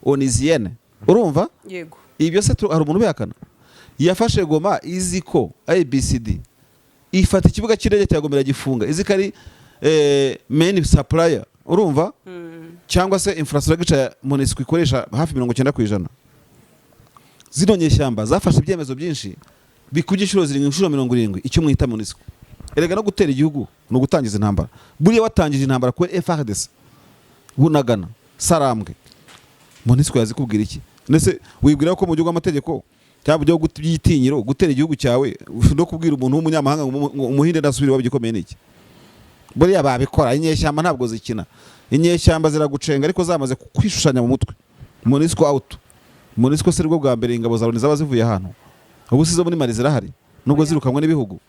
Onusienne, urumva? Yego. Ibyo se hari umuntu ubihakana? Yafashe Goma izi ko ABCD, ifata ikibuga cy'indege cya Goma iragifunga, izi ko ari main supplier, urumva, cyangwa se infrastructure ya MONUSCO ikoresha hafi 90%. Zino nyeshyamba zafashe ibyemezo byinshi bikubye inshuro 7, inshuro 70 icyo mwita MONUSCO. Erega no gutera igihugu ni ugutangiza intambara. Buriya watangije intambara kuri FARDC, Bunagana, Sarambwe, MONUSCO yazikubwira iki? Ndetse wibwira ko mu gihugu amategeko cyangwa mu gihugu by'itinyiro gutera igihugu cyawe no kubwira umuntu w'umunyamahanga ngo umuhinde ndasubira iwabo, igikomeye ni iki? Buriya babikora. Inyeshyamba ntabwo zikina. Inyeshyamba ziragucenga ariko zamaze kwishushanya mu mutwe. MONUSCO out. MONUSCO se rwo bwa mbere ingabo za Loni zaba zivuye ahantu? Ubu si zo muri Mali zirahari nubwo Oya. zirukanwe n'ibihugu?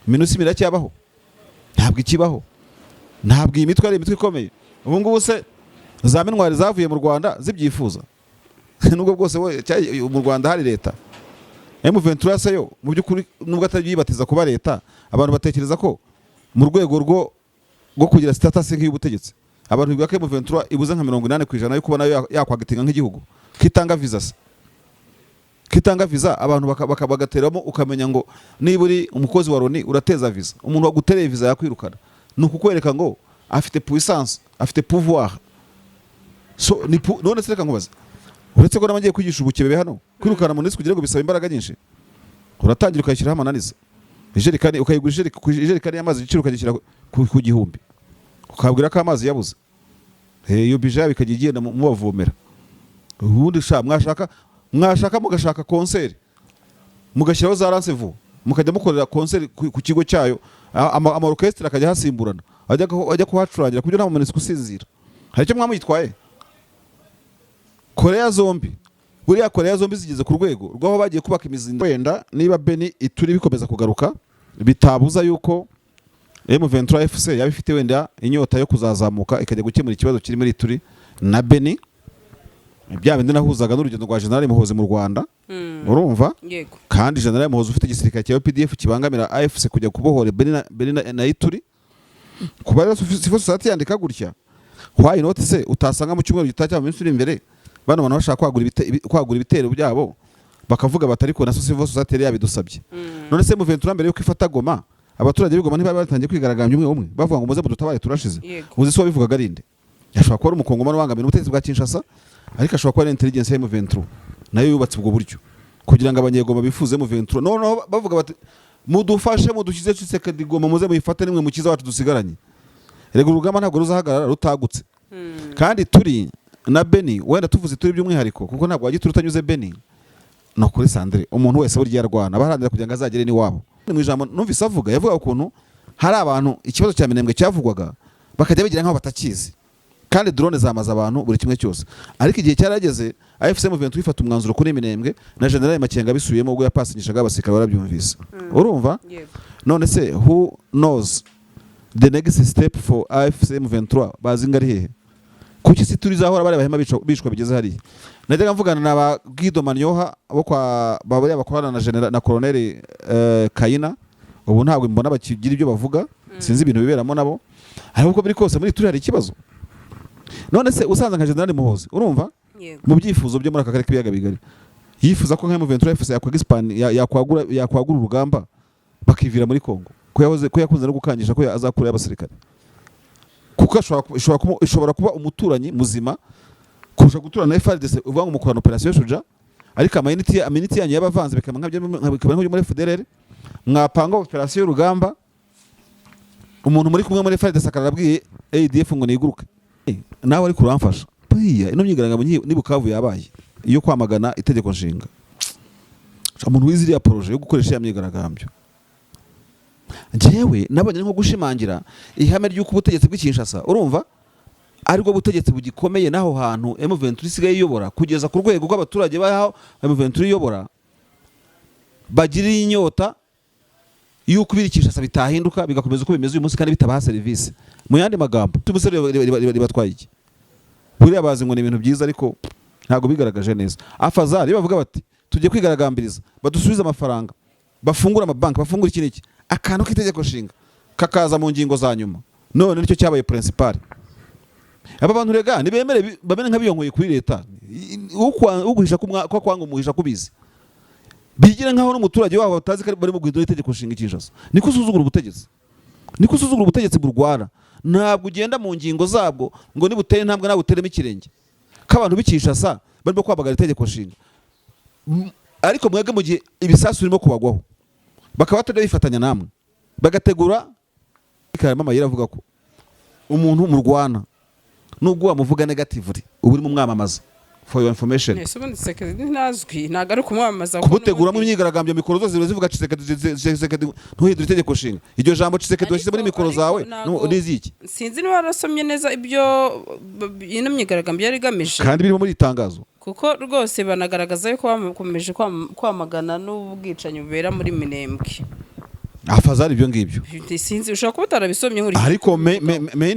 MINUSMA iracyabaho? Ntabwo ikibaho. Ntabwo iyi mitwe ari imitwe ikomeye. Ubu ngubu se za MINUAR zavuye mu Rwanda zibyifuza, nubwo bwose we mu Rwanda hari leta? M23 se yo mu by'ukuri, nubwo atari yibatiza kuba leta, abantu batekereza ko mu rwego rwo kugira status nk'iy'ubutegetsi, abantu bivuga ko M23 ibuze nka 80% yo kuba nayo yakwagitinga nk'igihugu kitanga visa. Se kitanga visa, abantu bagateramo, ukamenya ngo niba uri umukozi wa Loni urateza visa, umuntu wagutereye visa yakwirukana. Ni ukukwereka ngo afite puissance, afite pouvoir. So none se reka nkubaze, uretse ko n'abagiye kwigisha ubukebebe hano, kwirukana MONUSCO kugira ngo bisaba imbaraga nyinshi. Uratangira ukayishyiraho amananiza, ijerekani ukayigura, ijerekani y'amazi igiciro ukagishyira ku 1000, ukabwira ko amazi yabuze. Iyo budget yabo ikajya igenda mubavomera. Ubundi sha mwashaka mugashaka concert, mugashyiraho za ransevu, mukajya mukorera concert ku kigo cyayo, ama orchestre akajya hasimburana ajya kuhacurangira ku buryo nta MONUSCO usinzira. Hari icyo mwamuyitwaye? Korea zombi, buriya Korea zombi zigeze ku rwego rw'aho bagiye kubaka imizinda. Wenda niba Beni, Ituri bikomeza kugaruka, bitabuza yuko M23 FC yaba ifite wenda inyota yo kuzazamuka ikajya gukemura ikibazo kiri muri Ituri na Beni, bya bindi nahuzaga n'urugendo rwa General Muhozi mu Rwanda, urumva? Yego. Kandi General Muhozi ufite igisirikare cya UPDF kibangamira AFC kujya kubohora Beni na Ituri. Kuba rero Civil Society yandika gutya, why not se utasanga mu cyumweru gitaha cyangwa mu minsi iri imbere bano bantu bashaka kwagura ibitero byabo, bakavuga bati ariko na Civil Society yari yabidusabye? None se M23 mbere yuko ifata Goma, abaturage b'i Goma ntibari batangiye kwigaragambya umwe umwe, bavuga ngo muze mudutabare, turashize? Yego. Uzi se wabivugaga ari nde? Ashobora kuba ari umukongomani ubangamiye ubutegetsi bwa Kinshasa, ariko ashobora kuba ari intelligence ya M23 nayo yubatse ubwo buryo kugira ngo abanyegoma bifuze M23. Noneho bavuga bati mudufashe, mudushyize Tshisekedi Goma, muze muyifate, nimwe mukiza wacu dusigaranye. Erega urugamba ntabwo ruzahagarara rutagutse. Kandi turi na Beni, wenda tuvuze turi by'umwihariko, kuko ntabwo wajya utanyuze Beni. No kuri Sandre, umuntu wese burya yarwana abaharanira kugira ngo azagere n'iwabo. Mu ijambo numvise avuga, yavuga ukuntu hari abantu ikibazo cya Minembwe cyavugwaga bakajya bigira nk'aho batakizi, kandi drone zamaze abantu buri kimwe cyose. Ariko igihe cyarageze AFC M23 ifata umwanzuro kuri Minembwe, na General Makenga abisubiyemo ubwo yapasinyishaga abasirikare, barabyumvise, urumva? Yego. None se who knows the next step for AFC M23? Bazi ngo ari hehe? Kuki si turizahora bareba hema bicwa bigeze hariya? Najyaga mvugana na ba Guido Manyoha bo kwa bariya bakorana na General na Colonel Kayina. Ubu ntabwo mbona bakigira ibyo bavuga, sinzi ibintu biberamo nabo, ariko uko biri kose muri turi hari ikibazo. None se usanze nka General Muhozi, urumva, Yego. mu byifuzo byo muri aka karere k'ibiyaga bigari yifuza ko nka M23 FC yakwagura urugamba bakivira muri Kongo, ko yahoze ko yakunze no gukangisha ko azakurayo abasirikare, kuko ishobora kuba umuturanyi muzima kurusha guturana na FARDC. Uvuga ngo mukorana operation Shuja, ariko amayiniti yanyu y'abavanze bikaba nk'ibyo muri FDLR. Mwapanga operation y'urugamba, umuntu muri kumwe muri FARDC akarabwiye ADF ngo niguruke. Nawe ariko uramfasha, buriya ino myigaragambyo ni Bukavu yabaye iyo kwamagana itegeko nshinga, umuntu wize iriya projet yo gukoresha iriya myigaragambyo, njyewe nabonye nko gushimangira ihame ry'uko ubutegetsi bw'i Kinshasa, urumva, aribwo butegetsi bugikomeye n'aho hantu M23 isigaye iyobora, kugeza ku rwego rw'abaturage baho M23 iyobora bagirira inyota y'uko ibiri Kinshasa bitahinduka bigakomeza uko bimeze uyu munsi kandi bitabaha serivisi. Mu yandi magambo, umusore ribatwaye iki? Buriya bazi ngo ni ibintu byiza, ariko ntabwo bigaragaje neza. Afazari bavuga bati tugiye kwigaragambiriza, badusubize amafaranga, bafungure amabanki, bafungure iki n'iki, akantu k'itegeko nshinga kakaza mu ngingo za nyuma. None nicyo cyabaye principal. Aba bantu rega nibemere bamere nk'abiyonkoye kuri leta. Uguhisha ko kwanga umuhisha kubizi, bigire nkaho n'umuturage wabo batazi ko barimo guhindura itegeko nshinga i Kinshasa. Niko usuzugura ubutegetsi, niko usuzugura ubutegetsi burwara. Ntabwo ugenda mu ngingo zabwo ngo nibutere intambwe nawe uteremo ikirenge, ko abantu b'i Kinshasa barimo kwamagana itegeko nshinga. Ariko mwebwe mu gihe ibisasu birimo kubagwaho bakaba batajya bifatanya namwe, bagategura. Karama Mayira avuga ko umuntu murwana nubwo wamuvuga negatively uba urimo umwamamaza, for your information. Ese ubundi Tshisekedi ntazwi? Ntabwo ari ukumwamamaza kuko Kumuteguramo n'ubundi- imyigaragambyo, mikoro zose ziba zivuga "Tshisekedi, Tshisekedi, ntuhindure itegeko nshinga". Iryo jambo Tshisekedi washyize muri Ariko- mikoro ariko zawe ntabwo- n'iziki? Sinzi niba warasomye neza ibyo ino myigaragambyo yari igamije. Kandi birimo muri iri tangazo. Kuko rwose banagaragaza yuko bakomeje kwamagana n'ubwicanyi bubera muri Minembwe. Afazari ibyo ngibyo. Sinzi, ushobora kuba utarabisomye nkurikije. Ariko me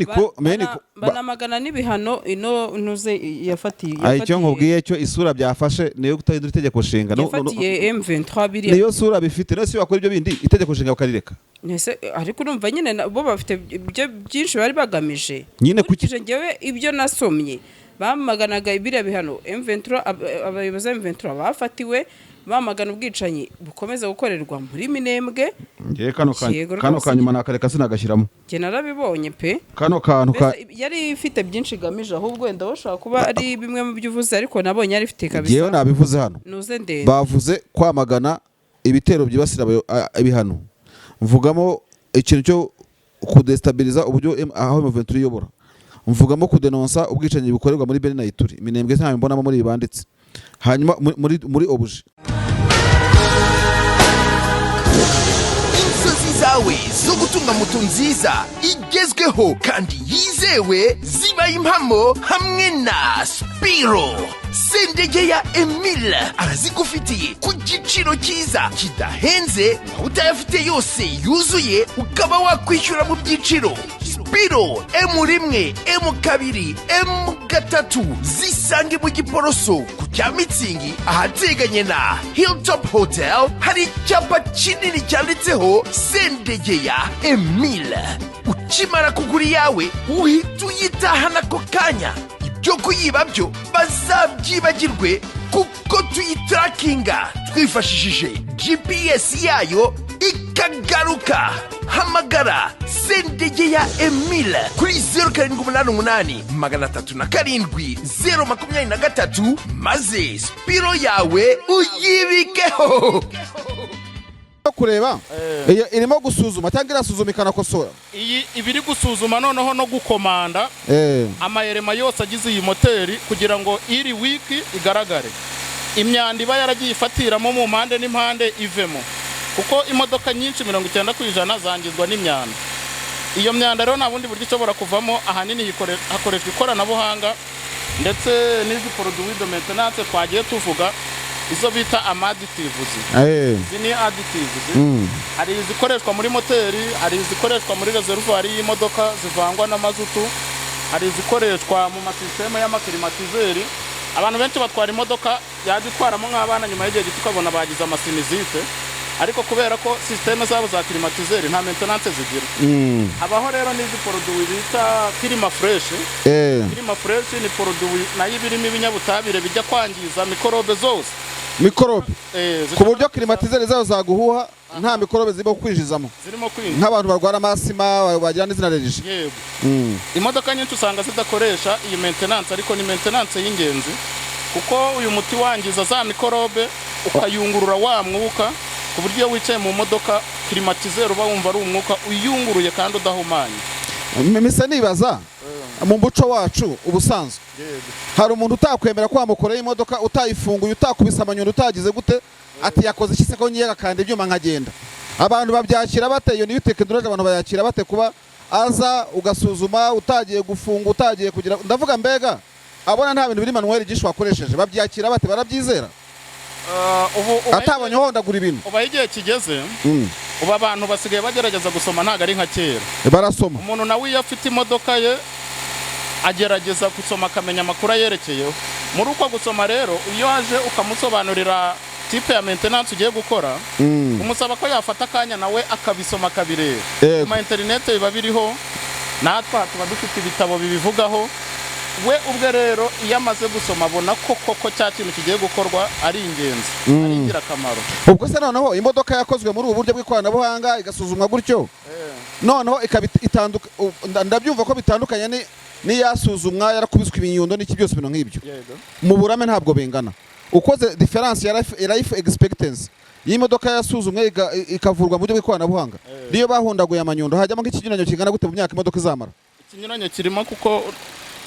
ko me ko Banamagana n'ibihano ino ntuze yafatiye. Icyo nkubwiye cyo, isura byafashe niyo kutahindura itegeko nshinga. Yafatiye M23 biriya. Niyo sura bifite. None se bakora ibyo bindi, itegeko nshinga bakarireka? Ese ariko urumva nyine bo bafite ibyo byinshi bari bagamije. Nyine kuki- Nkurikije njyewe ibyo nasomye, bamaganaga biriya bihano M23, abayobozi ba M23 bafatiwe, bamagana ubwicanyi bukomeza gukorerwa muri Minembwe. Ngewe kano Yego kano rwose. kanyuma nakareka sinagashyiramo. Njye narabibonye pe. Kano kantu ka Mbese yari ifite byinshi igamije, ahubwo wenda bashobora kuba ari bimwe mu byo uvuze, ariko nabonye yari ifite Ngewe kabisa nabivuze hano. Nuze ndende. Bavuze kwamagana ibitero byibasira ibihano, mvugamo ikintu cyo kudestabiliza uburyo aho M23 iyobora, mvugamo kudenonsa ubwicanyi bukorerwa muri Beni na Ituri. Minembwe ntayo mbonamo muri ibi banditse. Hanyuma muri objet Inzozi zawe zo gutunga moto nziza igezweho kandi yizewe zibaye impamo hamwe na Spiro. Sendegeya Emile arazigufitiye ku giciro cyiza kidahenze, waba utayafite yose yuzuye ukaba wakwishyura mu byiciro. Spiro M1, M2, M3 zisange mu Giporoso ku cya Mitsingi, ahateganye na Hilltop Hotel. Hari icyapa kinini cyanditseho Sendegeya Emile. Ukimara kugura iyawe uhita uyitahana ako kanya. Ibyo kuyiba byo bazabyibagirwe, kuko tuyitarakinga twifashishije GPS yayo ikagaruka. Hamagara Sendegeya Emile kuri 0788 307 023, maze Spiro yawe uyibikeho. Kureba iyo irimo gusuzuma cyangwa irasuzuma ikanakosora. Iyi iba iri gusuzuma noneho no gukomanda amayerema yose agize iyi moteri kugira ngo iri wiki igaragare, imyanda iba yaragiye ifatiramo mu mpande n'impande ivemo, kuko imodoka nyinshi 90% zangizwa n'imyanda. Iyo myanda rero nta bundi buryo ishobora kuvamo, ahanini hakoreshwa ikoranabuhanga ndetse n'izi produits de maintenance twagiye tuvuga, izo bita ama additives. Izi ni additives. Hari izikoreshwa muri moteri, hari izikoreshwa muri reservoir y'imodoka zivangwa na mazutu, hari izikoreshwa mu masisiteme y'ama climatiseur. Abantu benshi batwara imodoka yajya itwaramo nk'abana, nyuma y'igihe gito ukabona bagize ama sinusite, ariko kubera ko système zabo za climatiseur nta maintenance zigira. Habaho rero n'izi produit bita Clima Fresh. Clima Fresh ni produit nayo iba irimo ibinyabutabire bijya kwangiza mikorobe zose. Mikorobe ku buryo climatiseur zabo zaguhuha nta mikorobe zirimo kwinjizamo. Zirimo kwinjira. Nk'abantu barwara amasima, bagira n'izina allergie. Yego. Imodoka nyinshi usanga zidakoresha iyi maintenance, ariko ni maintenance y'ingenzi, kuko uyu muti wangiza za mikorobe ukayungurura wa mwuka, ku buryo iyo wicaye mu modoka climatiseur uba wumva ari umwuka uyunguruye kandi udahumanye. Mise nibaza, mu muco wacu ubusanzwe hari umuntu utakwemera ko wamukoreye imodoka utayifunguye, utakubise amanyundo, utagize gute, ati yakoze iki se ko ngiye agakanda ibyuma nkagenda? Abantu babyakira bate? Iyo niyo tekinoloji, abantu bayakira bate kuba aza ugasuzuma utagiye gufunga, utagiye kugira, ndavuga mbega abona nta bintu biri manuel byinshi wakoresheje? Babyakira bate? Barabyizera? Ubu Atabonye uhondagura ibintu. Ubu aho igihe kigeze, ubu abantu basigaye bagerageza gusoma, ntabwo ari nka kera. Barasoma. Umuntu nawe iyo afite imodoka ye agerageza gusoma, akamenya amakuru ayerekeyeho. Muri uko gusoma rero, iyo aje ukamusobanurira type ya maintenance ugiye gukora, umusaba ko yafata akanya nawe akabisoma, akabireba. Ku ma interinete biba biriho, natwe aha tuba dufite ibitabo bibivugaho. We ubwe rero, iyo amaze gusoma, abona ko koko cya kintu kigiye gukorwa ari ingenzi, ari ingirakamaro. Ubwo se noneho imodoka yakozwe muri ubu buryo bw'ikoranabuhanga, igasuzumwa gutyo, noneho ikaba ndabyumva ko bitandukanye n'iyasuzumwa yarakubiswe ibinyundo n'iki byose, ibintu nk'ibyo. Yego. Mu burame ntabwo bingana. Ukoze différence ya life expectancy y'imodoka yasuzumwe, ikavurwa mu buryo bw'ikoranabuhanga, niyo bahondaguye amanyundo, hajyamo nk'ikinyuranyo kingana gute mu myaka imodoka izamara? Ikinyuranyo kirimo, kuko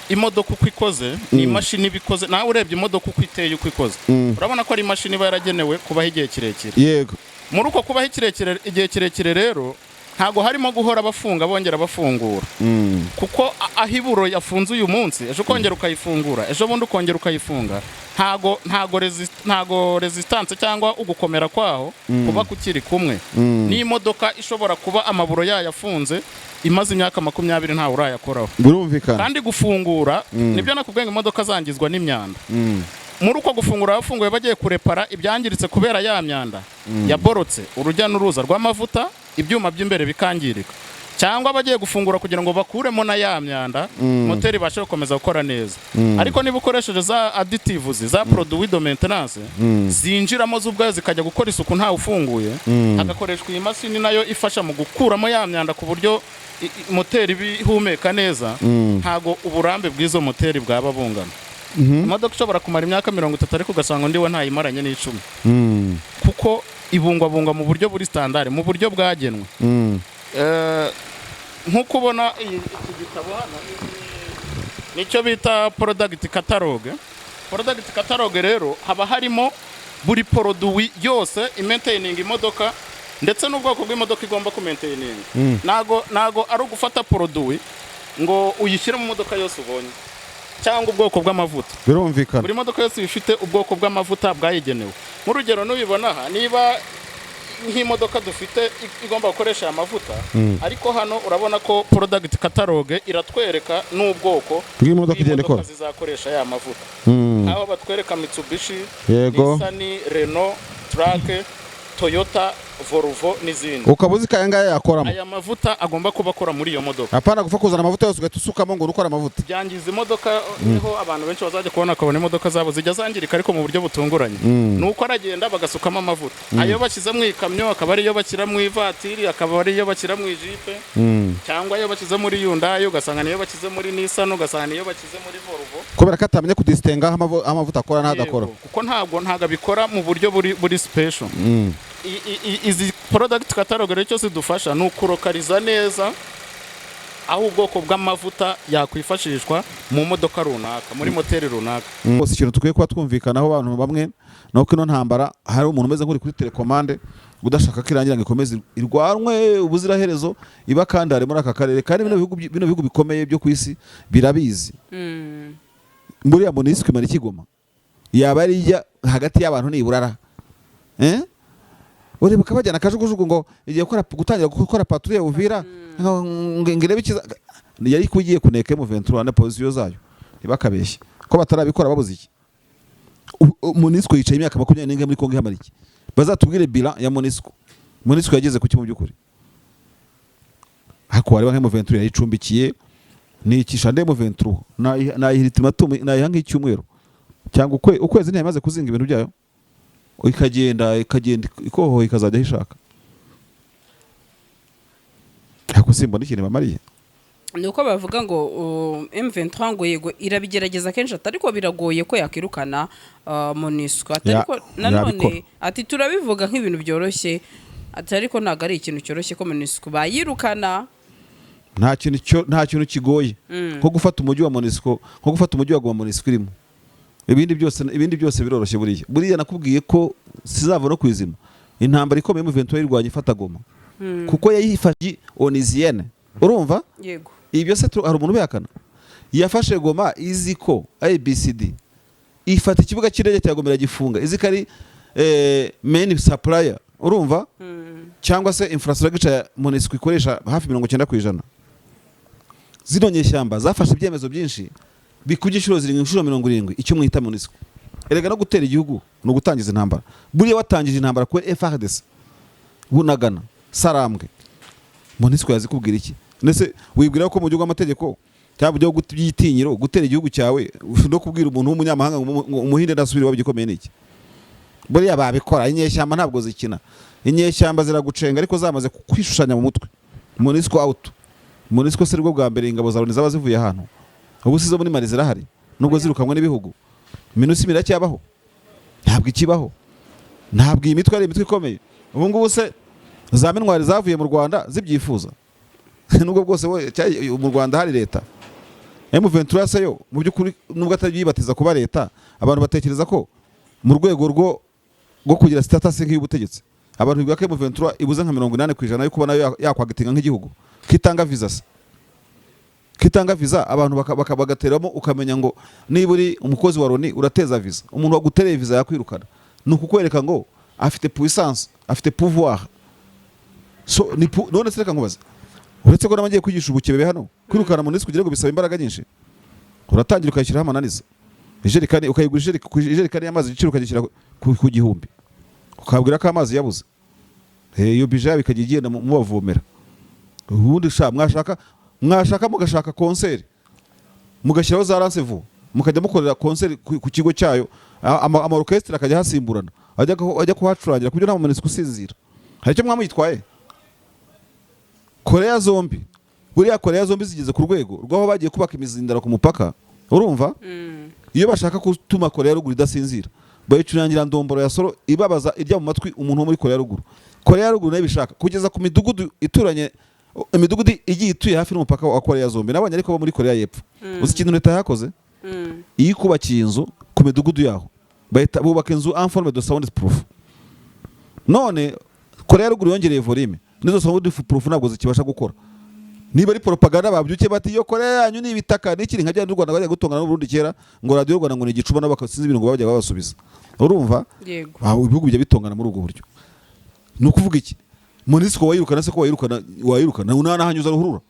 imodoka uko ikoze ni imashini iba ikoze. Nawe urebye imodoka uko iteye, uko ikoze, urabona ko ari imashini iba yaragenewe kubaho igihe kirekire. Muri uko kubaho igihe kirekire rero, ntabwo harimo guhora bafunga bongera bafungura, kuko aho iburo yafunze uyu munsi, ejo ukongera ukayifungura, ejo bundi ukongera ukayifunga, ntago resistance cyangwa ugukomera kwaho kuba kukiri kumwe. N'imodoka ishobora kuba amaburo yayo afunze imaze imyaka 20 ntawe urayakoraho. Kandi gufungura, nibyo nakubwiye ngo imodoka zangizwa n'imyanda. Muri uko gufungura bafunguye bagiye kurepara ibyangiritse kubera ya myanda yaborotse urujya n'uruza rw'amavuta, ibyuma by'imbere bikangirika, cyangwa bagiye gufungura kugira ngo bakuremo na ya myanda, moteri ibashe gukomeza gukora neza. Ariko niba ukoresheje za additives, za produit de maintenance, zinjiramo zo ubwayo zikajya gukora isuku ntawe ufunguye, hagakoreshwa iyi mashini nayo ifasha mu gukuramo ya myanda ku buryo moteri iba ihumeka neza, ntago uburambe bw'izo moteri bwaba bungana. Imodoka ishobora kumara imyaka 30, ariko ugasanga undi we ntayimaranye n'10, kuko ibungwabungwa mu buryo buri standard, mu buryo bwagenwe. Nk'uko ubona iki gitabo hano, nicyo bita product catalog. Product catalog rero haba harimo buri produit yose imaintaining imodoka, ndetse n'ubwoko bw'imodoka igomba kumaintaining. Ntago ari ugufata produit ngo uyishyire mu modoka yose ubonye, cyangwa ubwoko bw'amavuta. Buri modoka yose iba ifite ubwoko bw'amavuta bwayigenewe. Nk'urugero, nubibona aha, niba nk'imodoka dufite igomba gukoresha aya mavuta, ariko hano urabona ko product catalog iratwereka n'ubwoko bw'imodoka igenda ikora zizakoresha ya mavuta, nk'aho batwereka Mitsubishi, Nissan, Renault, Truck, Toyota, Volvo n'izindi. Ukaba uzi ko aya ngaya yakoramo. Aya mavuta agomba kuba akora muri iyo modoka. Apana gupfa kuzana amavuta yose ugahita usukamo ngo ukora amavuta. Byangiza imodoka. Niho abantu benshi bazajya kubona, bakabona imodoka zabo zijya zangirika, ariko mu buryo butunguranye. Ni uko aragenda bagasukamo amavuta, ayo bashyize mu ikamyo akaba ariyo bashyira mu ivatiri, akaba ariyo bashyira mu ijipe, cyangwa ayo bashyize muri Hyundai ugasanga niyo bashyize muri Nissan, ugasanga niyo bashyize muri Volvo. Kubera ko atamenya kudisitenga aho amavuta akora n'adakora. Yego, kuko ntabwo abikora mu buryo buri special. Izi product catalog rero, icyo zidufasha ni ukurokariza neza aho ubwoko bw'amavuta yakwifashishwa mu modoka runaka, muri moteri runaka. Bose ikintu dukwiye kuba twumvikanaho, abantu bamwe, ni uko ino ntambara hari umuntu umeze nk'uri kuri télécommande, udashaka ko irangira ngo ikomeze irwanwe ubuziraherezo, iba kandi hari muri aka karere. Kandi bino bihugu bikomeye byo ku isi birabizi. Buriya MONUSCO imara ikigoma yaba ari ijya hagati y'abantu niburara, eh? Uribuka bajyana akajugujugu ngo igiye gutangira gukora patrouille ya Uvira, ngo irebe ikiza yari kugiye kuneka M23 na position zayo. Ntibakabeshye ko batarabikora babuze iki? MONUSCO yicaye imyaka 24 muri Kongo, ihamara iki? Bazatubwire bilan ya MONUSCO. MONUSCO yageze ku ki mu by'ukuri? Ariko wareba nka M23 yayicumbikiye nikisha nde M23, nayiha ultimatum, nayiha nk'icyumweru cyangwa ukwezi, ntiyamaze kuzinga ibintu byayo, ikagenda, ikagenda ikohoha, ikazajya aho ishaka. Ariko simbona ikintu bamariye. Ni uko bavuga ngo M23 ngo yego irabigerageza kenshi, ati ariko biragoye ko yakirukana MONUSCO, ati ariko nanone Yabikora. Ati turabivuga nk'ibintu byoroshye, ati ariko ntabwo ari ikintu cyoroshye ko MONUSCO bayirukana. Nta kintu kigoye nko gufata umujyi wa MONUSCO, nko gufata umujyi wa Goma MONUSCO irimo. Ibindi byose biroroshye. Buriya nakubwiye ko sizava no kwizima. Intambara ikomeye M23 yirwanya ifata Goma, kuko yayifashe onusienne, urumva? Yego. Ibyo se hari umuntu ubihakana? Yafashe Goma izi ko ABCD, ifata ikibuga cy'indege cya Goma iragifunga, izi ko ari main supplier, urumva, cyangwa se infrastructure ya MONUSCO ikoresha hafi 90%. Zino nyeshyamba zafashe ibyemezo byinshi bikubye inshuro 7, inshuro 70 icyo mwita MONUSCO. Erega no gutera igihugu ni ugutangiza intambara. Buriya watangije intambara kuri FARDC, Bunagana, Sarambwe, MONUSCO yazikubwira iki? Ndetse wibwira ko mu gihugu amategeko Cyangwa buryo by'igitinyiro, gutera igihugu cyawe no kubwira umuntu w'umunyamahanga ngo umuhinde ndasubira iwabo, igikomeye ni iki? Buriya babikora. Inyeshyamba ntabwo zikina, inyeshyamba ziragucenga ariko zamaze kwishushanya mu mutwe. MONUSCO out. MONUSCO se rwo bwa mbere ingabo za Loni zaba zivuye ahantu? Ubu si zo muri Mali zirahari nubwo zirukanwe n'ibihugu? MINUSMA iracyabaho? Ntabwo ikibaho. Ntabwo iyi mitwe ari imitwe ikomeye. Ubu ngubu se za MINUAR zavuye mu Rwanda zibyifuza, nubwo bwose we mu Rwanda hari leta? M23 se yo mu by'ukuri, nubwo atabyibatiza kuba leta, abantu batekereza ko mu rwego rwo kugira status nk'iy'ubutegetsi, abantu bivuga ko M23 ibuze nka 80% yo kuba nayo yakwagitinga nk'igihugu. Kitanga visa se, kitanga visa, abantu bagateramo, ukamenya ngo niba uri umukozi wa Loni urateza visa, umuntu wagutereye visa yakwirukana. Ni ukukwereka ngo afite puissance, afite pouvoir. So none se reka nkubaze, uretse ko n'abagiye kwigisha ubukebebe hano, kwirukana MONUSCO kugira ngo bisaba imbaraga nyinshi. Uratangira ukayishyiraho amananiza, ijerekani ukayigura, ijerekani y'amazi igiciro ukagishyira ku 1000, ukabwira ko amazi yabuze. Iyo budget yabo ikajya igenda mubavomera. Ubundi sha mwashaka mugashaka concert, mugashyiraho za lance-voix, mukajya mukorera concert ku kigo cyayo, ama orchestre akajya hasimburana, ajya kuhacurangira ku buryo nta MONUSCO usinzira. Hari icyo mwamuyitwaye? Korea zombi, buriya Korea zombi zigeze ku rwego rw'aho bagiye kubaka imizindaro ku mupaka, urumva? Iyo bashaka gutuma Korea ya Ruguru idasinzira, bayicurangira ndomboro ya solo ibabaza, irya mu matwi umuntu wo muri Korea ya Ruguru. Korea ya Ruguru nayo ibishaka kugeza ku midugudu ituranye, imidugudu igiye ituye hafi n'umupaka wa Korea zombi. Nabonye ariko bo muri Korea y'Epfo, uzi ikintu leta yakoze? Iyo ikubakiye inzu ku midugudu yaho, bahita bubaka inzu en forme de sound proof. None Korea ya Ruguru yongereye volume, nizo sound proof ntabwo zikibasha gukora. Niba ari propaganda, babyuke bati: "Iyo Korea yanyu ni ibitaka n'ikiri nka bya n'u Rwanda bajya gutongana n'u Burundi kera, ngo Radiyo Rwanda ngo ni igicuba", nabo bakasinzi ibintu ngo bajya babasubiza, urumva? Yego. Aho ibihugu bijya bitongana muri ubwo buryo. Ni ukuvuga iki? MONUSCO wayirukana se, ko wayirukana unanahanyuza ruhurura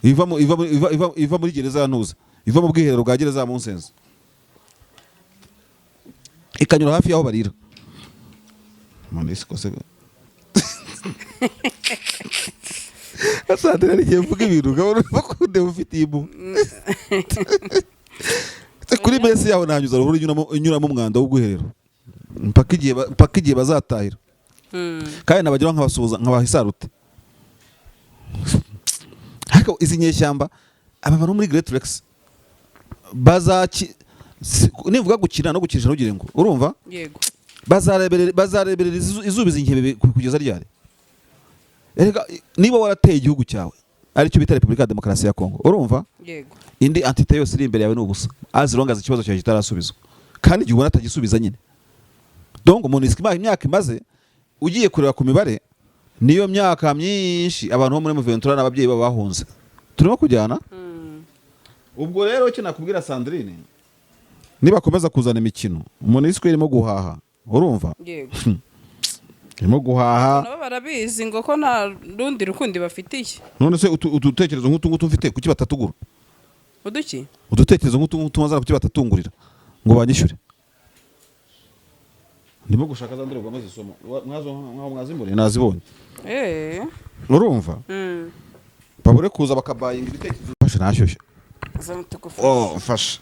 iva mu- iva mu- iva iva iva muri gereza ya Ntuza, iva mu bwiherero bwa gereza ya Munsenze, ikanyura hafi y'aho barira. MONUSCO se, asante. Rero igihe mvuga ibintu ukabona bakunde ufitiye impuhwe kuri mess yaho, nahanyuza ruhurura inyuramo umwanda w'ubwiherero mpaka igihe bazatahira. Kandi nabageraho nkabasuhuza, nkabaha isarute. Ariko izi nyeshyamba, aba bantu muri Great Lakes bazaki nivuga gukina no gukinisha, ntugire ngo urumva. Yego. Bazareberera izuba izi nkebe kugeza ryari? Erega niba warateye igihugu cyawe, aricyo bita Repubulika ya Demokarasi ya Kongo, urumva? Yego. Indi entité yose iri imbere yawe ni ubusa, as long as ikibazo cyawe kitarasubizwa. Kandi igihe ubona atagisubiza nyine, donc MONUSCO imyaka imaze, ugiye kureba ku mibare, niyo myaka myinshi abantu bo muri M23 n'ababyeyi babo bahunze. Turimo kujyana. Ubwo rero icyo nakubwira, Sandrine, nibakomeza kuzana imikino, MONUSCO irimo guhaha, urumva? Yego. Irimo guhaha. Nabo barabizi ngo ko nta rundi rukundi bafitiye. None se udutekerezo nk'utu ngutu mfite, kuki batatugura? Uduki? Udutekerezo nk'utu ngutu mazana, kuki batatungurira ngo banyishyure? Ndimo gushaka za ndorerwamo zisoma. Mwazo nkaho mwazimboneye, nazibonye. Urumva? Babure kuza bakabayinga ibitekerezo. Mfashe, nashyushye. Zana tugufashe. Oh, mfashe.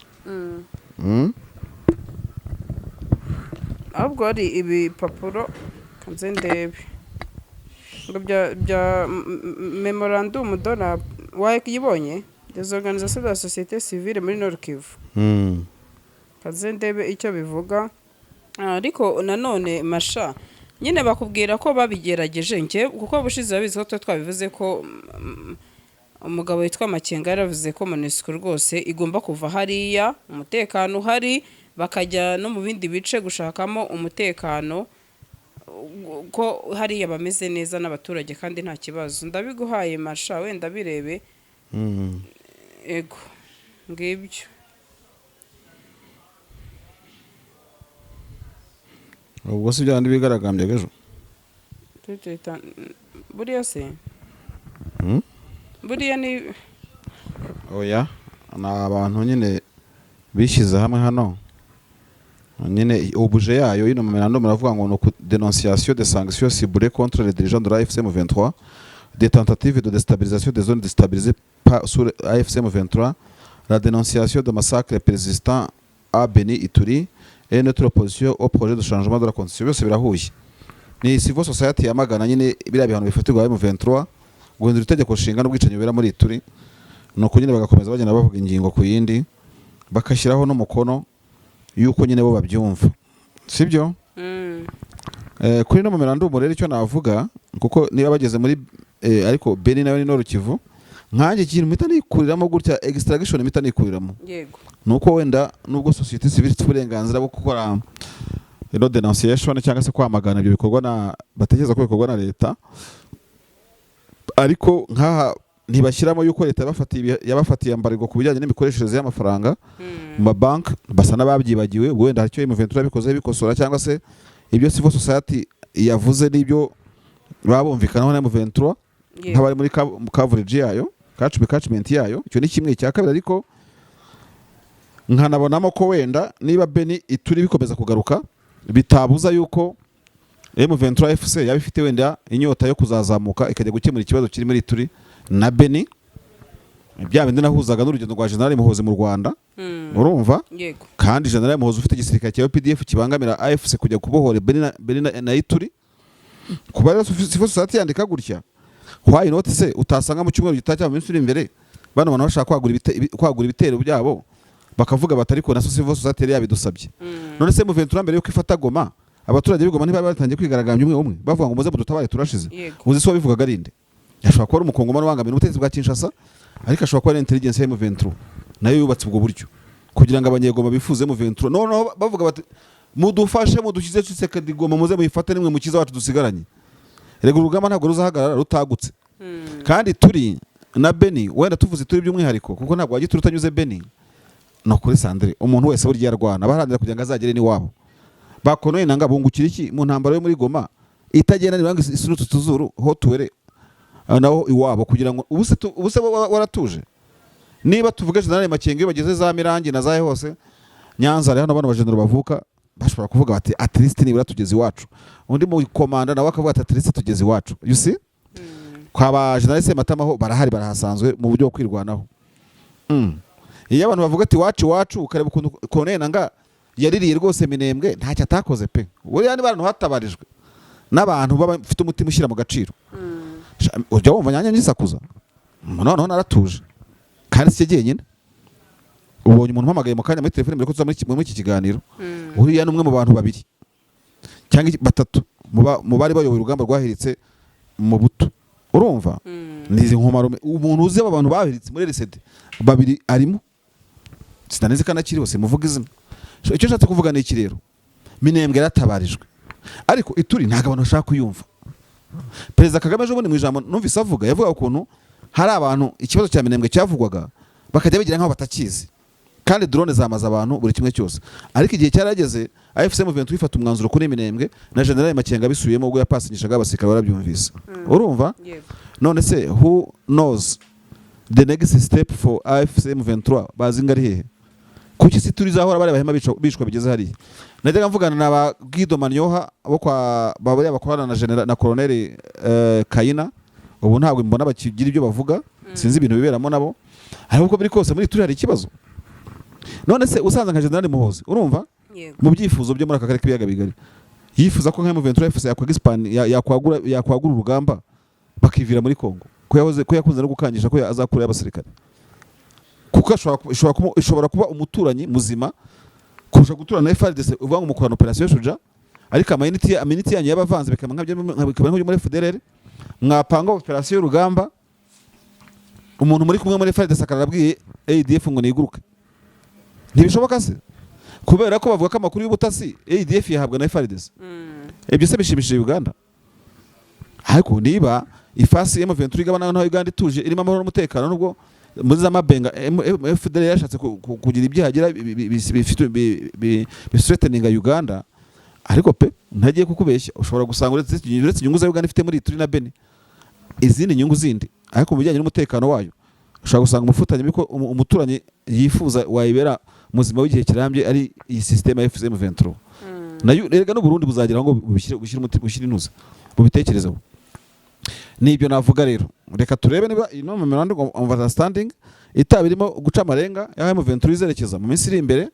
Ahubwo hari ibipapuro, kanze ndebe ngo bya memorandum dora wayibonye, des organisations de la société civile muri Nord Kivu. Kaze ndebe icyo bivuga. Ariko nanone masha nyine bakubwira ko babigerageje njye, kuko ubushize babizi ko tuba twabivuze ko umugabo witwa Makenga yaravuze ko MONUSCO rwose igomba kuva hariya umutekano uhari, bakajya no mu bindi bice gushakamo umutekano, ko hariya bameze neza n'abaturage kandi nta kibazo. Ndabiguhaye masha, wenda birebe. Ego, ngibyo. Ubwo si byandi bigaragambyaga ejo? Buriya se? Buriya ni Oya, ni abantu nyine bishyize hamwe hano nyine. Objet yayo y'ino memorandum iravuga ngo ni dénonciation des sanctions ciblées contre les dirigeants de la AFC M23, des tentatives de déstabilisation des zones déstabilisées par sur AFC M23. La dénonciation de massacre persistant à Beni, Ituri et notre opposition au projet de changement de la constitution. Byose birahuye, ni civil society yamagana nyine biriya bihano bifatirwa M23, guhindura itegeko nshinga n'ubwicanyi bubera muri Ituri. Nuko nyine bagakomeza bagenda bavuga ingingo ku yindi, bagashyiraho n'umukono y'uko nyine bo babyumva, sibyo? Kuri no memorandum rero, icyo navuga, kuko niba bageze muri ariko Beni nayo ni Nord Kivu, nkanjye ikintu mpita nikuriramo gutya, extraction mpita nikuriramo, nuko wenda nubwo société civile ifite uburenganzira bwo gukora ino denunciation cyangwa se kwamagana ibyo bikorwa na batekereza ko bikorwa na leta, ariko nkaha ntibashyiramo yuko leta yabafatiye embargo ku bijyanye n'imikoreshereze y'amafaranga mu mabanki. Basa n'ababyibagiwe. Ubwo wenda hari icyo M23 yabikoze bikosora, cyangwa se ibyo civil society yavuze n'ibyo baba bumvikanaho na M23 nk'abari muri coverage yayo, catchment yayo. Icyo ni kimwe. Cya kabiri ariko, nkanabonamo ko wenda niba Beni, Ituri bikomeza kugaruka, bitabuza yuko M23 FC yaba ifite wenda inyota yo kuzazamuka ikajya gukemura ikibazo kiri muri Ituri na Beni, bya bindi nahuzaga n'urugendo rwa General Muhozi mu Rwanda. Urumva? Yego. Kandi General Muhozi ufite igisirikare cya UPDF kibangamira AFC kujya kubohora Beni na Ituri. Kuba rero civil society yandika gutya, why not se utasanga mu cyumweru gitaha cyangwa mu minsi iri imbere bano bantu bashaka kwagura ibitero byabo, bakavuga bati ariko na civil society yari yabidusabye? None se M23 mbere yuko ifata Goma, abaturage b'i Goma ntibari batangiye kwigaragambya umwe umwe, bavuga ngo muze mudutabare, turashize? Yego. Uzi se wabivugaga arinde? Ashobora kuba ari umukongomani ubangamira ubutegetsi bwa Kinshasa, ariko ashobora kuba ari intelligence ya M23 nayo yubatse ubwo buryo kugira ngo abanyegoma bifuze M23. Noneho bavuga bati mudufashe, mudushyize Tshisekedi Goma, muze muyifate, nimwe mukiza wacu dusigaranye. Rega urugamba ntabwo ruzahagarara rutagutse. Kandi turi na Beni, wenda tuvuze turi by'umwihariko, kuko ntabwo wajya utanyuze Beni. No kuri Sandre, umuntu wese burya yarwana abaharanira kugira ngo azagere n'iwabo. Bakonoye nanga bungukira iki mu ntambara yo muri Goma itagenda nibanga isunutu tuzuru ho tuwere naho iwabo, kugira ngo ubuse ubuse waratuje? Niba tuvuge General Makenga, iyo bageze za Mirangi na zahe hose, Nyanza, hano bano bajenero bavuka bashobora kuvuga bati at least nibura tugeze iwacu. Undi mu komanda nawe akavuga ati at least tugeze iwacu, you see? Kwa ba General Sematama ho barahari, barahasanzwe mu buryo bwo kwirwanaho. Iyo abantu bavuga ati iwacu iwacu, ukareba ukuntu Corneille Nanga yaririye rwose Minembwe, ntacyo atakoze pe. Buriya niba abantu hatabarijwe n'abantu baba bafite umutima ushyira mu gaciro. Ujya wumva nyanya ngisakuza, noneho naratuje kandi si jyenyine. Ubonye umuntu umpamagaye mu kanya muri telefone mbere ko tuza muri iki kiganiro. Uriya ni umwe mu bantu babiri cyangwa batatu mu bari bayoboye urugamba rwahiritse mu buto. Urumva, ni izi nkomarume. Umuntu uzi aba bantu bahiritse muri RCD babiri arimo, sinanizi ko anakiriho, simuvuga izina. So, icyo nshatse kuvuga ni iki rero: Minembwe yaratabarijwe, ariko Ituri ntabwo abantu bashaka kuyumva. Perezida Kagame ejo bundi mu ijambo numvise avuga, yavuga ukuntu hari abantu ikibazo cya Minembwe cyavugwaga bakajya bigira nk'aho batakizi, kandi drone zamaze abantu buri kimwe cyose. Ariko igihe cyarageze AFC M23 ifata umwanzuro kuri Minembwe, na General Makenga abisubiyemo ubwo yapasinyishaga abasirikare, barabyumvise. Urumva? Yego. None se who knows the next step for AFC M23? Bazi ngo ari hehe? Kuki si turizahora bareba hema bicwa bigeze hariya? Najyaga mvugana na ba Guido Manyoha bo kwa bariya bakorana na General na Colonel Kayina. Ubu ntabwo mbona bakigira ibyo bavuga, sinzi ibintu biberamo nabo, ariko uko biri kose muri turi hari ikibazo. None se usanze nka General Muhozi, urumva, Yego. mu byifuzo byo muri aka karere k'ibiyaga bigari yifuza ko nka M23 FC yakwagura urugamba bakivira muri Kongo, ko yahoze ko yakunze no gukangisha ko azakurayo abasirikare, kuko ishobora kuba umuturanyi muzima kurusha guturana na FARDC. Uvuga ngo mukorana operation Shuja, ariko amayiniti yanyu y'abavanze bikaba nk'ibyo muri FDLR. Mwapanga operation y'urugamba, umuntu muri kumwe muri FARDC akarabwiye ADF ngo niguruke. Ntibishoboka se? Kubera ko bavuga ko amakuru y'ubutasi ADF yahabwa na FARDC. Ibyo se bishimishije Uganda? Ariko niba ifasi M23 igabana naho Uganda ituje, irimo amahoro n'umutekano, nubwo muri za Mabenga FDLR yashatse kugira ibyo hagira bithreateninga Uganda, ariko pe ntagiye kukubeshya, ushobora gusanga uretse inyungu za Uganda ifite muri Ituri na Beni, izindi nyungu zindi, ariko mu bijyanye n'umutekano wayo ushobora gusanga umuturanyi yifuza wayibera muzima w'igihe kirambye ari iyi système ya AFC M23. Nayo erega n'u Burundi buzagera aho ngo bushyire umuti, bushyire inuza bubitekerezeho. Nibyo navuga rero. Reka turebe niba ino memorandum of understanding itaba irimo guca amarenga y'aho M23 izerekeza mu minsi iri imbere.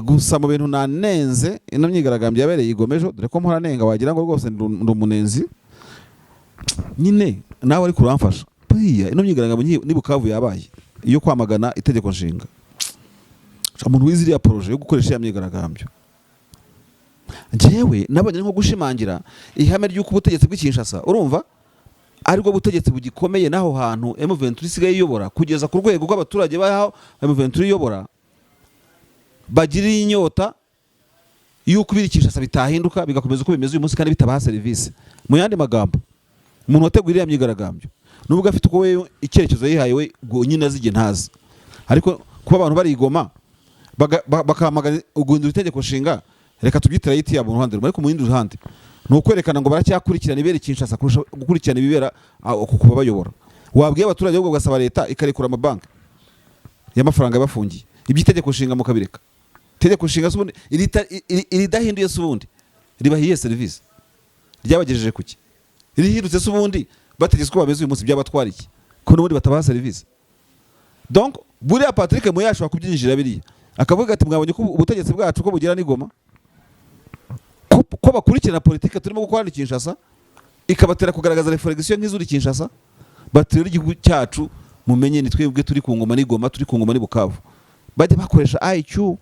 Gusa mu bintu nanenze ino myigaragambyo yabereye i Goma ejo, dore ko mpora nenga wagira ngo rwose ndi umunenzi nyine, nawe ariko uramfasha. Buriya ino myigaragambyo ni Bukavu yabaye iyo kwamagana itegeko nshinga, umuntu wize iriya projet yo gukoresha iriya myigaragambyo, njyewe nabonye nko gushimangira ihame ry'uko ubutegetsi bw'i Kinshasa, urumva, aribwo butegetsi bugikomeye n'aho hantu M23 isigaye iyobora, kugeza ku rwego rw'abaturage baho M23 iyobora bagiriye inyota y'uko ibiri Kinshasa bitahinduka bigakomeza uko bimeze uyu munsi kandi bitabaha serivisi. Mu yandi magambo, umuntu wateguye iriya myigaragambyo, nubwo afite uko we icyerekezo yihaye we ubwo nyine azi igihe ntazi, ariko kuba abantu barigoma bakamagana guhindura itegeko nshinga, reka tubyite right yabo mu ruhande rumwe, ariko mu rundi ruhande ni ukwerekana ngo baracyakurikirana ibera i Kinshasa kurusha gukurikirana ibibera ku kubabayobora. Wabwiye abaturage ahubwo ugasaba leta ikarekura amabanki y'amafaranga yabafungiye, iby'itegeko nshinga mukabireka. Itegeko nshinga se ubundi iridahinduye se ubundi ribaha iyihe serivisi? Ryabagejeje kuki? Rihindutse se ubundi bategetse uko bameze uyu munsi byabatwara iki, ko n'ubundi batabaha serivisi? Donc buriya Patrick Muyaya ashobora kubyinjira biriya akavuga ati: "Mwabonye ko ubutegetsi bwacu ko bugera n'i Goma, ko bakurikirana politike turimo gukora hano i Kinshasa, ikabatera kugaragaza réflexion nk'izuri Kinshasa." Bati rero igihugu cyacu mumenye ni twebwe turi ku ngoma n'i Goma, turi ku ngoma n'i Bukavu. Bajya bakoresha IQ.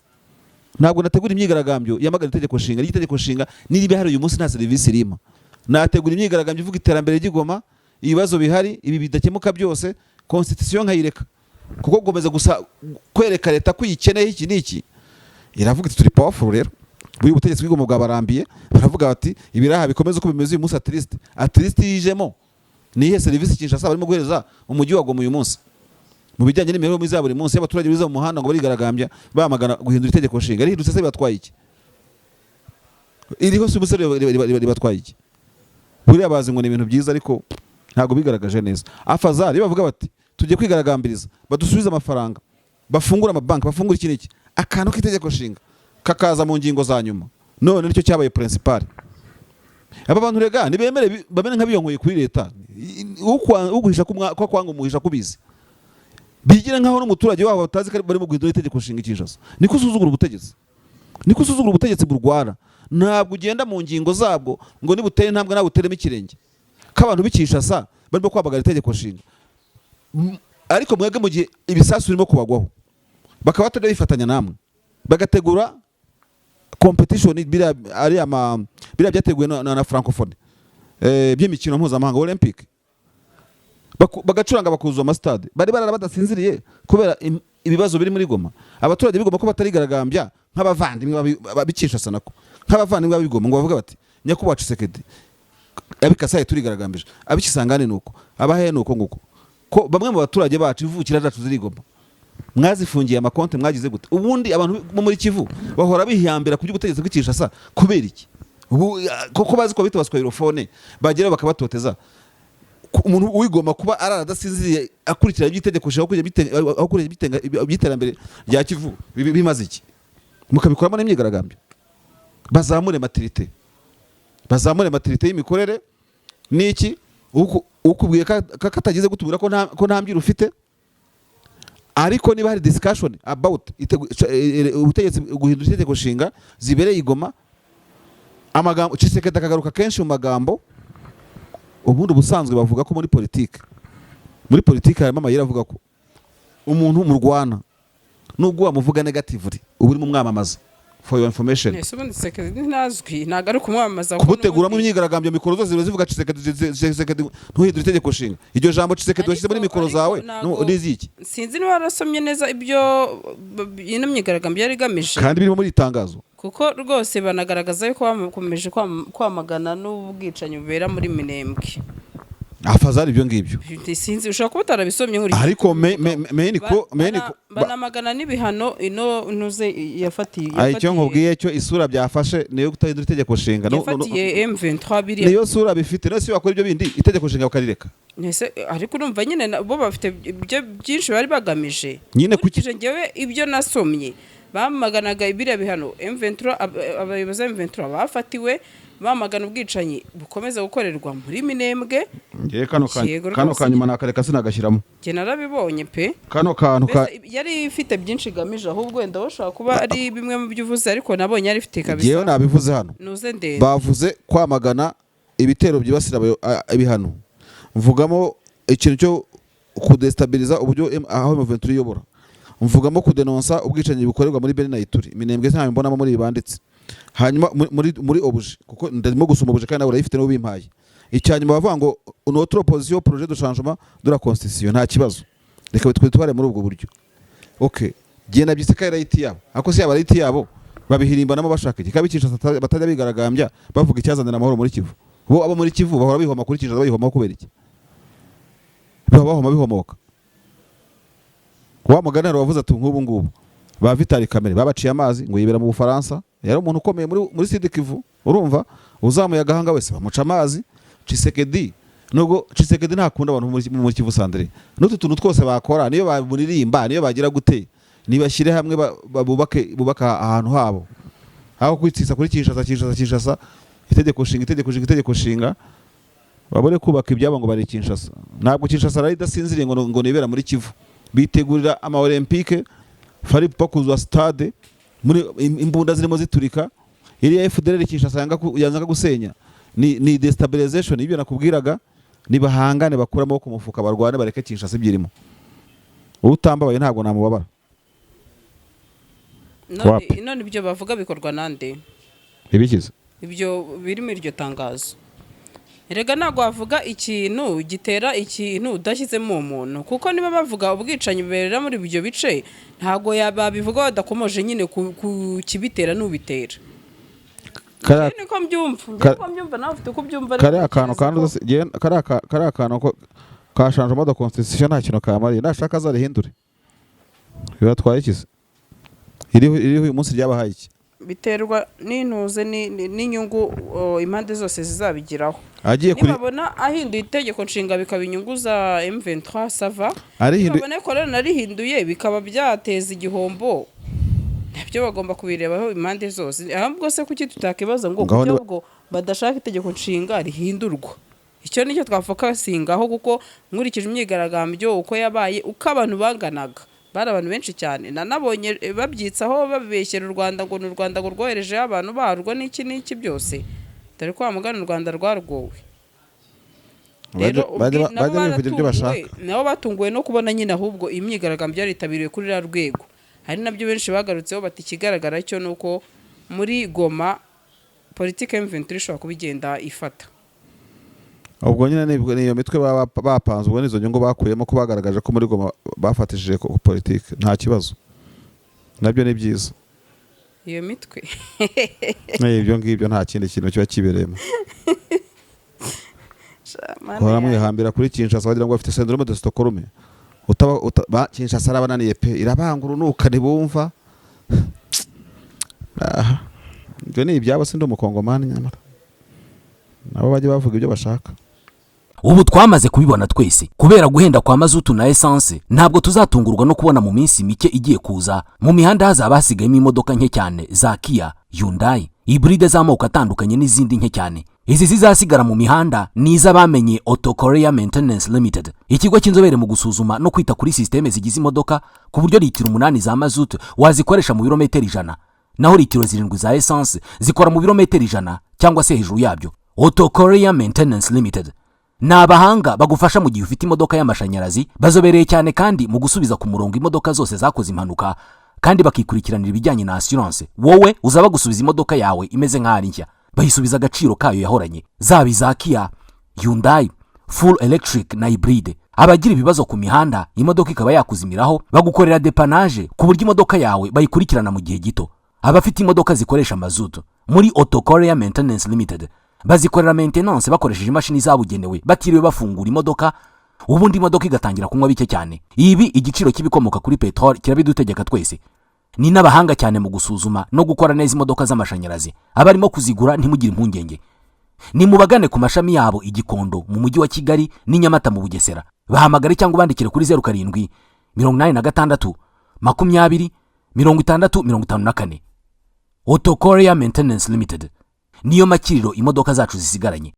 Ntabwo nategura imyigaragambyo yamagana itegeko nshinga, ry'itegeko nshinga niba ihari uyu munsi nta serivisi irimo. Nategura imyigaragambyo ivuga iterambere ry'i Goma, ibibazo bihari, ibi bidakemuka byose, constitution nkayireka, kuko gukomeza gusa kwereka leta ko uyikeneye iki n'iki, iravuga iti: "Turi powerful." Rero buri butegetsi bw'i Goma bwabarambiye, baravuga bati: "Ibiraha bikomeze uko bimeze uyu munsi." At least yijemo ni iyihe serivisi Kinshasa barimo guhereza umujyi wa Goma uyu munsi mu bijyanye n'imibereho myiza ya buri munsi y'abaturage biza mu muhanda ngo barigaragambya bamagana guhindura itegeko nshinga? Rihindutse se bibatwaye iki? Iriho se ubusa ribatwaye iki? Buriya bazi ngo ni ibintu byiza, ariko ntabwo bigaragaje neza. Afazari iyo bavuga bati: "Tugiye kwigaragambiriza badusubize amafaranga, bafungure amabanki, bafungure iki n'iki," akantu k'itegeko nshinga kakaza mu ngingo za nyuma. None nicyo cyabaye principal. Aba bantu rega nibemere bamere nk'abiyonkoye kuri leta. Uguhisha ko kwanga umuhisha kubizi, bigire nkaho n'umuturage wabo batazi ko barimo guhindura itegeko nshinga i Kinshasa. Niko usuzugura ubutegetsi, niko usuzugura ubutegetsi burwara. Ntabwo ugenda mu ngingo zabwo ngo nibutere intambwe nawe uteremo ikirenge, ko abantu b'i Kinshasa barimo kwamagana itegeko nshinga. Ariko mwebwe mu gihe ibisasu birimo kubagwaho bakaba batajya bifatanya namwe, bagategura competition, biriya ari ama biriya byateguwe na francophonie, by'imikino mpuzamahanga olympic, bagacuranga bakuzuza amasitade, bari barara badasinziriye kubera ibibazo biri muri Goma. Abaturage b'i Goma ko batarigaragambya nk'abavandimwe b'i Kinshasa, nako nk'abavandimwe b'i Goma, ngo bavuge bati: "Nyakubahwa Tshisekedi, ab'i Kasayi turigaragambije, ab'i Kisangani nuko, abahehe nuko nguko, ko bamwe mu baturage bacu ivukira zacu ziri i Goma mwazifungiye amakonti, mwagize gute?" Ubundi abantu bo muri Kivu bahora bihambira ku by'ubutegetsi bw'i Kinshasa kubera iki? Ubu koko bazi ko bita baswahiliphone bageraho bakabatoteza. Umuntu wigoma kuba arara adasinziriye akurikira iby'itegeko nshinga, akurikira iby'iterambere rya Kivu, bimaze iki? Mukabikoramo n'imyigaragambyo. Bazamure maturité, bazamure maturité y'imikorere. Niki ukubwiye katagize gutubwira ko nta mbyiro ufite? Ariko niba hari discussion about ubutegetsi guhindura itegeko nshinga zibereye i Goma, amagambo Tshisekedi akagaruka kenshi mu magambo. Ubundi ubusanzwe bavuga ko muri politike harimo amayeri avuga ko umuntu murwana, nubwo wamuvuga negatively, uba urimo umwamamaza, for your information. Ese ubundi Tshisekedi ntazwi? Ntabwo ari ukumwamamaza kuko Kumuteguramo imyigaragambyo, mikoro zose ziba zivuga Tshisekedi, Tshisekedi, ntuhindure itegeko nshinga. Iryo jambo Tshisekedi washyize muri mikoro zawe n'iziki? Sinzi niba warasomye neza ibyo ino myigaragambyo yari igamije. Kandi birimo muri iri tangazo. Kuko rwose banagaragaza yuko bakomeje kwamagana n'ubwicanyi bubera muri Minembwe. Afazari ibyo ngibyo. Sinzi, ushobora kuba utarabisomye nkurikije. Ariko me ko main ko Banamagana n'ibihano ino ntuze yafatiye. Icyo nkubwiye cyo, isura byafashe niyo kutahindura itegeko nshinga. Yafatiye M23 biriya. Niyo sura bifite. None se wakora ibyo bindi, itegeko nshinga bakarireka? Ese ariko urumva nyine bo bafite ibyo byinshi bari bagamije. Nyine Nkurikije njyewe ibyo nasomye. Bamaganaga biriya bihano M23, abayobozi ba M23 bafatiwe, bamagana ubwicanyi bukomeza gukorerwa muri Minembwe. Ngewe kano Yego kano rwose. kanyuma nakareka, sinagashyiramo. Njye narabibonye pe. Kano kantu ka Mbese yari ifite byinshi igamije, ahubwo wenda bashobora kuba ari bimwe mu byo uvuze, ariko nabonye yari ifite Ngewe kabisa nabivuze hano. Nuze ndende. Bavuze kwamagana ibitero byibasira ibihano, mvugamo ikintu cyo kudestabiliza uburyo aho M23 iyobora, mvugamo kudenonsa ubwicanyi bukorerwa muri Beni na Ituri. Minembwe ntayo mbonamo muri ibi banditse. Hanyuma muri objet, kuko ndimo gusoma objet kandi nawe urayifite n'uwo bimpaye. Icya nyuma bavuga ngo notre opposition projet de changement de la constitution. Nta kibazo, reka twitware muri ubwo buryo. Okay, genda byise ko ari right yabo, ariko si yaba right yabo babihirimbanamo bashaka iki? Kabi Kinshasa batajya bigaragambya bavuga icyazanira amahoro muri Kivu. Bo abo muri Kivu bahora bihoma kuri Kinshasa, bayihomaho kubera iki? Bahoma bihomoka. Wa mugani hari wavuze ati nk'ubu ngubu ba Vital Kamerhe babaciye amazi ngo yibera mu Bufaransa, yari umuntu ukomeye muri Sud Kivu. Urumva uzamuye agahanga wese bamuca amazi. Tshisekedi, nubwo Tshisekedi ntakunda abantu muri Kivu Sandrine, n'utu tuntu twose bakora, niyo bamuririmba, niyo bagira gute, nibashyire hamwe bubake ahantu habo, aho kwitsisa kuri Kinshasa, Kinshasa, Kinshasa, itegeko nshinga, itegeko nshinga, itegeko nshinga. Babone kubaka ibyabo ngo bari Kinshasa. Ntabwo Kinshasa rari idasinziriye ngo nibera muri Kivu bitegurira ama Olympique, Fally Ipupa kuzura stade muri imbunda zirimo ziturika. Iriya FDLR Kinshasa yanga gusenya ni destabilization. Ibyo nakubwiraga, nibahangane, bakure amaboko mu mufuka, barwane, bareke Kinshasa ibyirimo. Utambabaye ntabwo namubabara. None Wapi? None ibyo bavuga bikorwa nande? Ibikize? Ibyo biri muri iryo tangazo. Erega ntabwo wavuga ikintu gitera ikintu udashyizemo umuntu, kuko niba bavuga ubwicanyi bubera muri ibyo bice, ntabwo babivuga badakomoje nyine ku kibitera n'ubitera. Niko mbyumva njye. Niko mbyumva, nawe ufite uko ubyumva, ariko Kariya kantu ntekereza kandi kariya kantu ko ka changement de constitution nta kintu kamariye. Nashaka azarihindure, bibatwaye iki se? Iriho uyu munsi ryabahaye iki? Biterwa n'intuze n'inyungu impande zose zizabigiraho. Agiye kuri Nibabona ahinduye itegeko nshinga bikaba inyungu za M23, ça va. Arihinduye. Nibabona ko rero narihinduye bikaba byateza igihombo, nabyo bagomba kubirebaho impande zose. Ahubwo se kuki tutakibaza ngo Ngaho kuki ahubwo badashaka itegeko nshinga rihindurwa? Icyo nicyo twafokasingaho, kuko nkurikije imyigaragambyo uko yabaye, uko abantu banganaga, bari abantu benshi cyane. Nanabonye babyitsaho, babeshyera u Rwanda ngo ni u Rwanda ngo rwoherejeho abantu barwo n'iki n'iki byose, dore ko wa mugani u Rwanda rwarwowe. Rero nabo Bajya bivugira ibyo bashaka. Nabo batunguwe no kubona nyine ahubwo iyi myigaragambyo yaritabiriwe kuri ruriya rwego. Hari nabyo benshi bagarutseho bati ikigaragara cyo ni uko muri Goma politike M23 ishobora kuba igenda ifata. Ubwo nyine ni iyo mitwe baba bapanze, ubwo nizo nyungu bakuyemo ko bagaragaje ko muri Goma bafatishije politike. Nta kibazo, nabyo ni byiza. Iyo mitwe. Ibyo ngibyo nta kindi kintu kiba kibereyemo. Mana Bahora yanjye. mwihambira kuri Kinshasa wagira ngo bafite syndrome de Stockholm. Kinshasa arabananiye pe, irabanga urunuka, ntibumva. Aha, ibyo ni ibyabo, sindi umukongomani, nyamara nabo bajye bavuga ibyo bashaka. Ubu twamaze kubibona twese, kubera guhenda kwa mazutu na esanse, ntabwo tuzatungurwa no kubona mu minsi mike igiye kuza mu mihanda hazaba hasigayemo imodoka nke cyane za Kia, Hyundai, hybride z'amoko atandukanye n'izindi nke cyane. Izi zizasigara mu mihanda ni iz'abamenye Auto Korea Maintenance Limited, ikigo cy'inzobere mu gusuzuma no kwita kuri sisiteme zigize imodoka, ku buryo litiro 8 za mazutu wazikoresha mu birometero 100, naho litiro 7 za esanse zikora mu birometero 100 cyangwa se hejuru yabyo. Auto Korea Maintenance Limited ni abahanga bagufasha mu gihe ufite imodoka y'amashanyarazi. Bazobereye cyane kandi mu gusubiza ku murongo imodoka zose zakoze impanuka, kandi bakikurikiranira ibijyanye na assurance. Wowe uzaba gusubiza imodoka yawe imeze nk'aho ari nshya, bayisubiza agaciro kayo yahoranye, zaba iza Kia, Hyundai, full electric na hybride. Abagira ibibazo ku mihanda, imodoka ikaba yakuzimiraho, bagukorera dépannage ku buryo imodoka yawe bayikurikirana mu gihe gito. Abafite imodoka zikoresha mazutu, muri Auto Korea Maintenance Limited bazikorera maintenance bakoresheje imashini zabugenewe, batiriwe bafungura imodoka, ubundi imodoka igatangira kunywa bike cyane. Ibi igiciro cy'ibikomoka kuri peteroli kirabidutegeka twese. Ni n'abahanga cyane mu gusuzuma no gukora neza imodoka z'amashanyarazi. Abarimo kuzigura, ntimugire impungenge, ni mubagane ku mashami yabo i Gikondo mu Mujyi wa Kigali n'i Nyamata mu Bugesera. Bahamagare cyangwa ubandikire kuri 0786 20. 60 54. Auto Korea Maintenance Limited niyo makiriro imodoka zacu zisigaranye.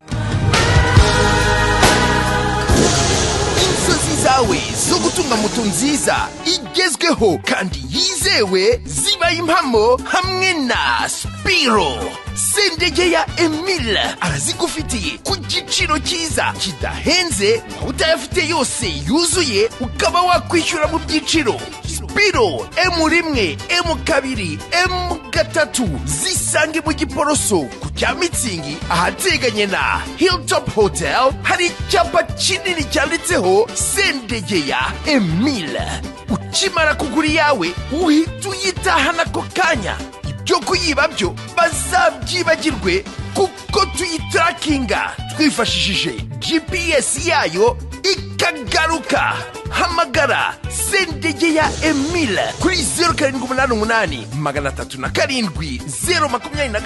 Inzozi zawe zo gutunga moto nziza igezweho kandi yizewe zibaye impamo hamwe na Spiro. Sendege ya Emile arazigufitiye ku giciro cyiza kidahenze, waba utayafite yose yuzuye ukaba wakwishyura mu byiciro. Spiro M1, M2, M3 zisange mu Giporoso ku cya Mitsingi, ahateganye na Hilltop Hotel, hari icyapa kinini cyanditseho Sendegeya Emile. Ukimara kugura iyawe uhita uyitahana ako kanya. Ibyo kuyiba byo bazabyibagirwe, kuko tuyitarakinga twifashishije GPS yayo ikagaruka. Hamagara Sendegeya Emile kuri 0788 307 025.